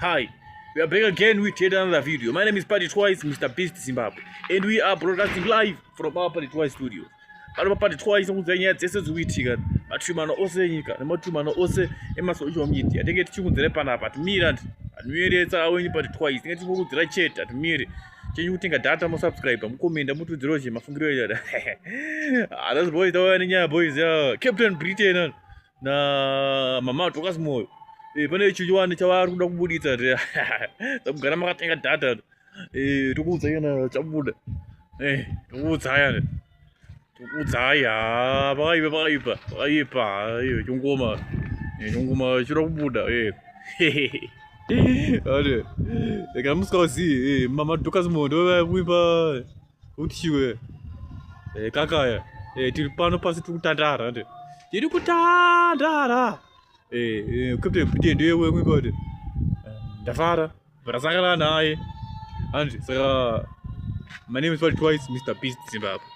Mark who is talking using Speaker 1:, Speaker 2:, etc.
Speaker 1: Hi, we are back again with yet another video. My name is Party Twice, Mr. Beast Zimbabwe, and we are broadcasting live from our Party Twice studios. Pano paParty Twice nokuudza nyaya dzese dziri kuitika matumano ose enyika nematumano ose emasocial media. Tinenge tichikuudzira panapa, hatimiri anti hatimiri tsawenyu Party Twice, tinenge tichikuudzira chete, hatimiri chenyu kutenga data mosubscribe mukomenda mutudziro che mafungiro enyu. Ah, those boys tauya nenyaya boys ya Captain Britain na mama Dorcas Moyo. Pane chiwani chavari kuda kubuditsa takugara makatenga data. Tokuudzai kana chabuda. Tokuudzai ani, tokuudzai. Ha, pakaipa, pakaipa, pakaipa. Iyo chingoma, chingoma chiri kubuda. Ade kana musikazivi, mama Dorcas Moyo ndo kuimba kuti chiwe kakaya. Tiri pano pasi, tiri kutandara ande tiri kutandara. Captain Britain ndiye wekuimba kuti ndafara ndasangana naye andi. Saka my name is Party Twice, Mr Beast Zimbabwe.